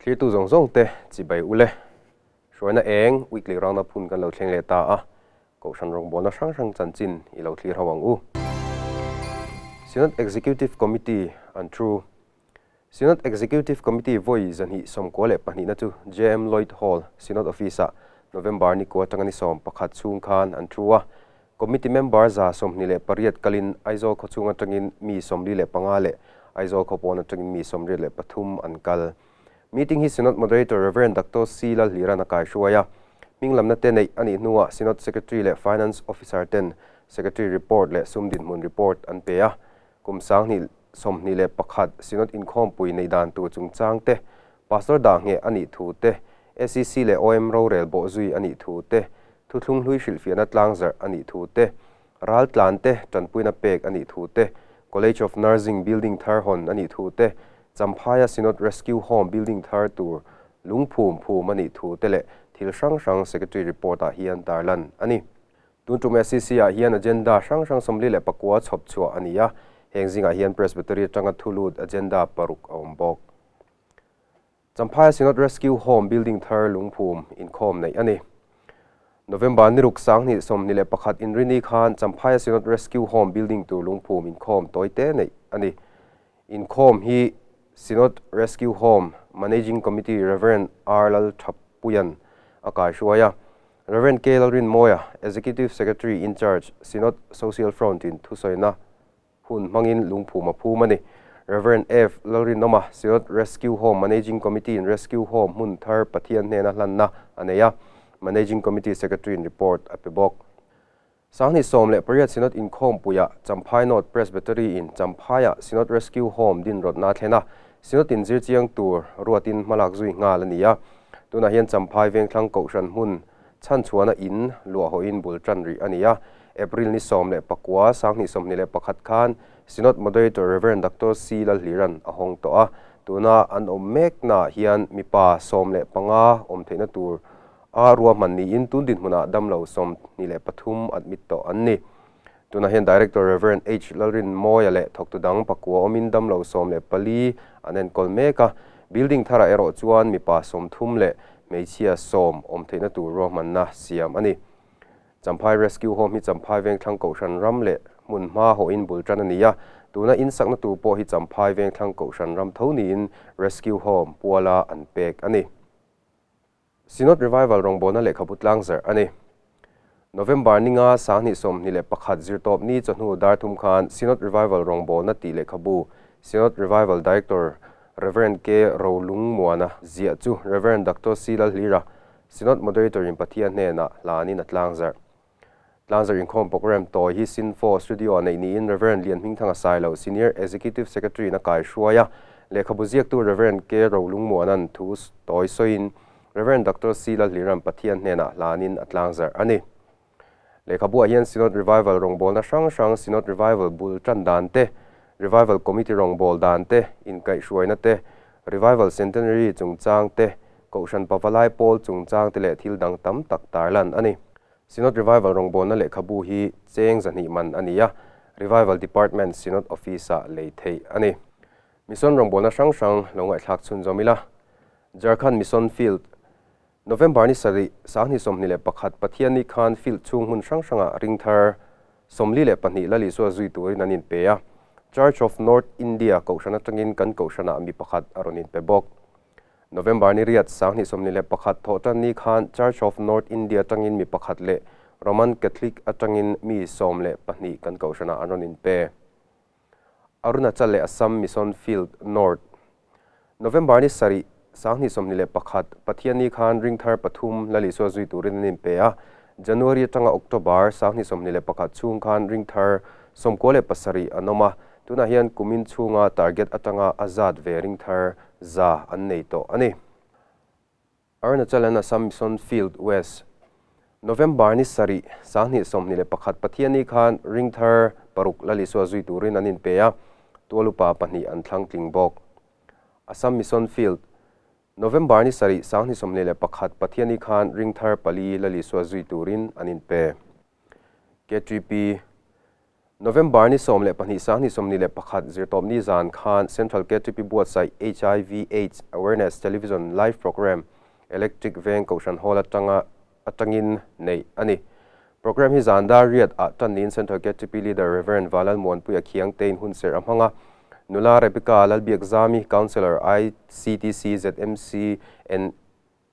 Thlirtu zawng zawng te chibai ule. Hruaina eng weekly round up hun kan lo thleng leh ta a, Kohhran rawngbawlna hrang hrang chanchin i lo thlir ho ang u. Synod Executive Committee an thu. Synod Executive Committee vawi 292na chu JM Lloyd Hall, Synod Office-ah November ni kua atanga ni 11 chhung khan an thu a. Committee member 128 kalin Aizawl khawchhung atangin mi 45 leh Aizawl khawpawn atangin mi 83 an kal. Meeting hi Synod Moderator Rev. Doctor C. Lalhliran a kai hruai a. Hming lamna te neih a nih hnuah Synod Secretary leh Finance Officer ten Secretary Report leh sum dinhmun report an pe a. Kum 2021 Synod inkhawmpui neih dan tur chungchang te, Pastor dah ngheh a nih thu te, SEC leh OM rorel bawh zui a nih thu te, thuthlung hlui hrilhfiahna tlangzarh a nih thu te, ral tlan te tanpuina pek a nih thu te, College of Nursing building thar hawn a nih thu te, Champhaia Synod Rescue Home building thar tur lungphum phum a nih thu te leh thil hrang hrang Secretary report ah hian tarlan a ni. Tun tum SEC ah hian agenda hrang hrang 49 chhawp chhuah a ni a, heng zingah hian Presbytery atanga thu lut agenda paruk a awm bawk. Champhaia Synod Rescue Home building thar lungphum inkhawm neih a ni. November ni ruk 2021 inrini khan Champhaia Synod Rescue Home building tur lungphum inkhawm tawite neih a ni. Inkhawm hi Synod Rescue Home Managing Committee Rev. R. Lalthapuian a kai hruai a. Rev. K. Lalrinmawia, Executive Secretary in Charge, Synod Social Front in thusawiina hun hmangin lungphum a phum a ni. Rev. F. Lalrinawma, Synod Rescue Home Managing Committee in Rescue Home hmun thar Pathian hnena hlanna a nei a, Managing Committee Secretary in report a pe bawk. 2018 Synod inkhawmpuiah Champhai North Presbytery in Champhaiah Synod Rescue Home din rawtna a thlen a, Synod in zirchiang tur ruatin hmalak zui nghal a ni a. Tunah hian Champhai Vengthlang Kohhran hmun chhanchhuahna in luah hawhin bul tan rih a ni a. April ni 19, 2021 khan Synod Moderator Rev. Doctor C. Lalhliran a hawng tawh a. Tuna an awm meknaah hian mipa 15 awm theihna tur a ruahman niin tun dinhmunah damlo 23 admit tawh an ni. Tunah hian Director Rev. H. Lalrinmawia leh thawktu dang pakua awmin damlo 14 an enkawl mek a. Building tharah erawh chuan mipa 30 leh hmeichhia 10 awm theihna tur ruahmanna siam a ni. Champhai Rescue Home hi Champhai Vengthlang Kohhran ram leh hmun hma hawhin bul tan a ni a. Tuna insakna tur pawh hi Champhai Vengthlang Kohhran ram tho niin Rescue Home puala an pek a ni. Synod Revival rawngbawlna lehkhabu tlangzarh a ni. November ninga 2021 zirtawp ni chawhnu dar thum khan Synod Revival rawngbawlna tih lehkhabu Synod Revival Director Rev. K. Rolungmuana ziah chu Rev. Doctor C. Lalhlira, Synod Moderator in Pathian hnenah hlanin a tlangzarh. Tlangzarh inkhawm program tawi hi Synfo Studio ah neih niin Rev. Lianhmingthanga Sailo, Senior Executive Secretary in a kai hruai a, lehkhabu ziaktu Rev. K. Rolungmuana'n thu tawi sawiin Rev. Doctor C. Lalhliran Pathian hnenah hlanin a tlangzarh a ni. Lehkhabuah hian Synod Revival rawngbawlna hrang hrang, Synod Revival bul tan dan te, Revival Committee rawngbâwl dan te, inkaihhruaina te, Revival Centenary chungchang te, Kohhran Pavalai Pawl chungchang te leh thil dang tam tak tarlan a ni. Synod Revival rawngbawlna lehkhabu hi cheng 200 man a ni a, Revival Department Synod Office-ah lei theih a ni. Mission rawngbawlna hrang hrang lo ngaihthlak chhunzawm ila. Jharkhand Mission Field, November ni 7, 2021 Pathianni khan field chhung hmun hrang hrangah ring thar 42 la Lisua zui turin an inpe a. Church of North India Kohhran atangin kan Kohhranah mi pakhat a rawn inpe bawk. November ni 8, 2021 thawhtan ni khan Church of North India atangin mi pakhat leh Roman Catholic atangin mi 12 kan Kohhranah an rawn inpe. Arunachal leh Assam Mission Field North. November ni 7, 2021 Pathianni khan ring thar pathum la Lisua zui turin an inpe a. January atanga October 2021 chhung khan ring thar 97 an awm a. Tunah hian kumin chhunga target atanga a zat ve ring thar 100 an nei tawh a ni. Arunachal and Assam Mission Field West. November ni 7, 2021 Pathianni khan ring thar paruk la Lisua zui turin an inpe a, tualupa pahnih an thlang tling bawk. Assam Mission Field. November ni 7, 2021 Pathianni khan ring thar pali la Lisua zui turin an inpe. KTP. November ni 12 2021 Zirtawpni zan khan Central KTP buatsaih HIV Aids Awareness Television Live Programme Electric Veng Kohhran Hall atanga atangin neih a ni. Programme hi zan dar riat ah tan niin Central KTP Leader Rev. Vanlal Muanpuia Khiangtein hunserh a hmang a. Nula Rebecca Lalbiakzami, Councillor ICTC ZMC and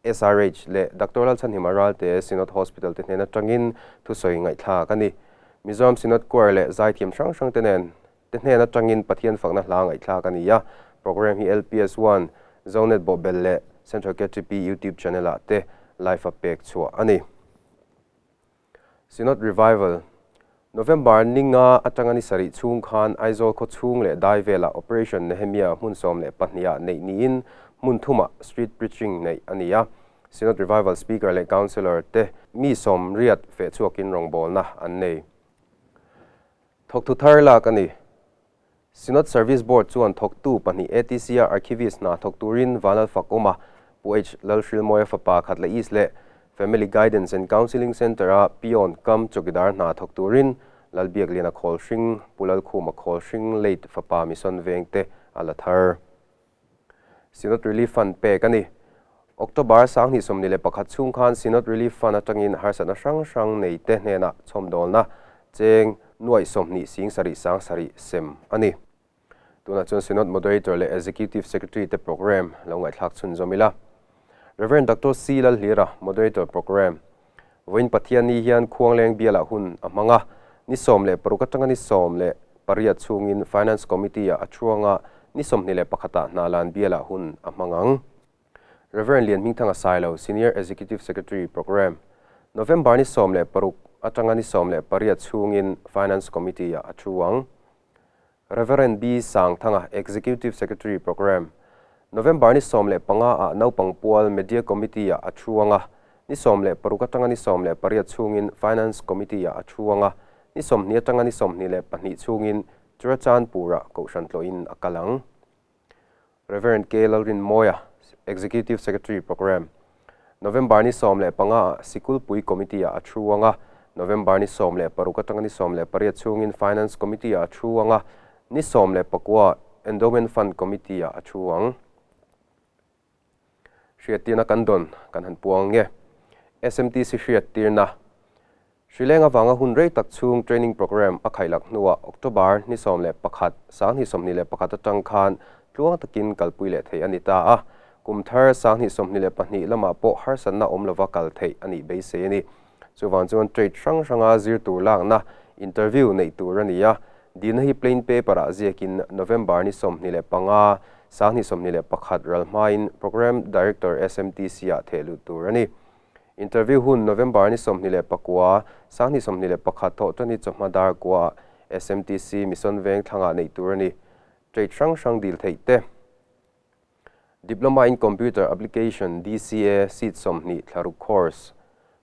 SRH leh Doctor Lalchhanhima Ralte Synod Hospital te hnen atangin thusawi ngaihthlak a ni. Mizoram Synod Choir leh zaithiam hrang hrang te nen te hnen atangin Pathian fakna hla ngaihthlak a ni a. Programme hi LPS One, Zonet Bawhbel leh Central KTP YouTube channel ah te live a pek chhuah a ni. Synod Revival, November ni nga atanga ni sarih chhung khan Aizawl khaw chhung leh dai velah Operation Nehemia hmun 12 ah neih niin hmun thumah street preaching neih a ni a. Synod Revival Speaker leh Councillor te mi 80 feh chhuakin rawngbawlna an nei. Thawktu thar lak a ni. Synod Service Board chuan thawktu pahnih ATC-a Archivist hna thawk turin Vanlal Fakawma, Pu H. Lalhrilmawia fapa khat leh East leh Family Guidance and Counselling Centre-a Peon kam chawkidar hna thawk turin Lalbiakliana Khawlhring, Pu Lalkhuma Khawlhring late fapa Mission Vengte a la thar. Synod Relief Fund pek a ni. October 2021 chhung khan Synod Relief Fund atangin harsatna hrang hrang nei te hnenah chhawmdawlna cheng nuaih 20 7 7 sem a ni. Tunah chuan Synod Moderator leh Executive Secretary te program lo ngaihthlak chhunzawm ila. Rev. Doctor C. Lalhlira, Moderator Program. Vawiin Pathianni hian Khuangleng bialah hun a hmang a, ni 16 atanga ni 18 chhungin Finance Committee-ah a thuang a, ni 21 ah Hnalan bialah hun a hmang ang. Rev. Lianhmingthanga Sailo, Senior Executive Secretary Program. November ni 16 atanga ni 18 chhungin Finance Committee-ah a thu ang. Rev. B. Sangthanga, Executive Secretary Program. November ni 15 ah Naupang Pual Media Committee-ah a thu ang a, ni 16 atanga ni 18 chhungin Finance Committee-ah a thu ang a, ni 20 atanga ni 22 chhungin Churachandpur-ah Kohhran tlawhin a kal ang. Rev. K. Lalrinmawia, Executive Secretary Program. November ni 15 ah Sikulpui Committee-ah a thu ang a, November ni 16 atanga ni 18 chhungin Finance Committee-ah a thu ang a, ni 19 Endowment Fund Committee-ah a thu ang. Hriattirna kan dawn kan han puang nge. SMTC hriattirna. Hrileng avanga hun rei tak chhung training program a khailak hnuah October ni 11 2021 atang khan tluang takin kalpui leh thei a ni ta a. Kum thar 2022 lamah pawh harsatna awm lova kal theih a nih beisei a ni. Chuwang chuan trade hrang hranga zir tur lakna interview neih tur a ni a. Dilna hi plain paper ah ziakin November ni 25 2021 ral hmain Program Director SMTC ah thehlut tur a ni. Interview hun November ni 29 2021 thawh tani chawhma dar kwa SMTC Mission Veng thlangah neih tur a ni. Trade hrang hrang dil theih te. Diploma in Computer Application DCA seat 20 thlaruk course.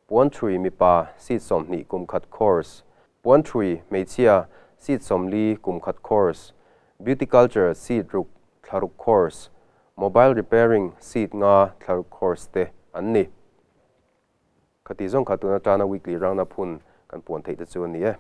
Puan thui mipa seat 20 kum khat course. Puan thui hmeichhia seat 40 kum khat course. Beauty Culture seat ruk thlaruk course. Mobile Repairing seat nga thlaruk course te an ni. Khati zawng kha tuna tana weekly round up hun kan puan theih te chu a ni e.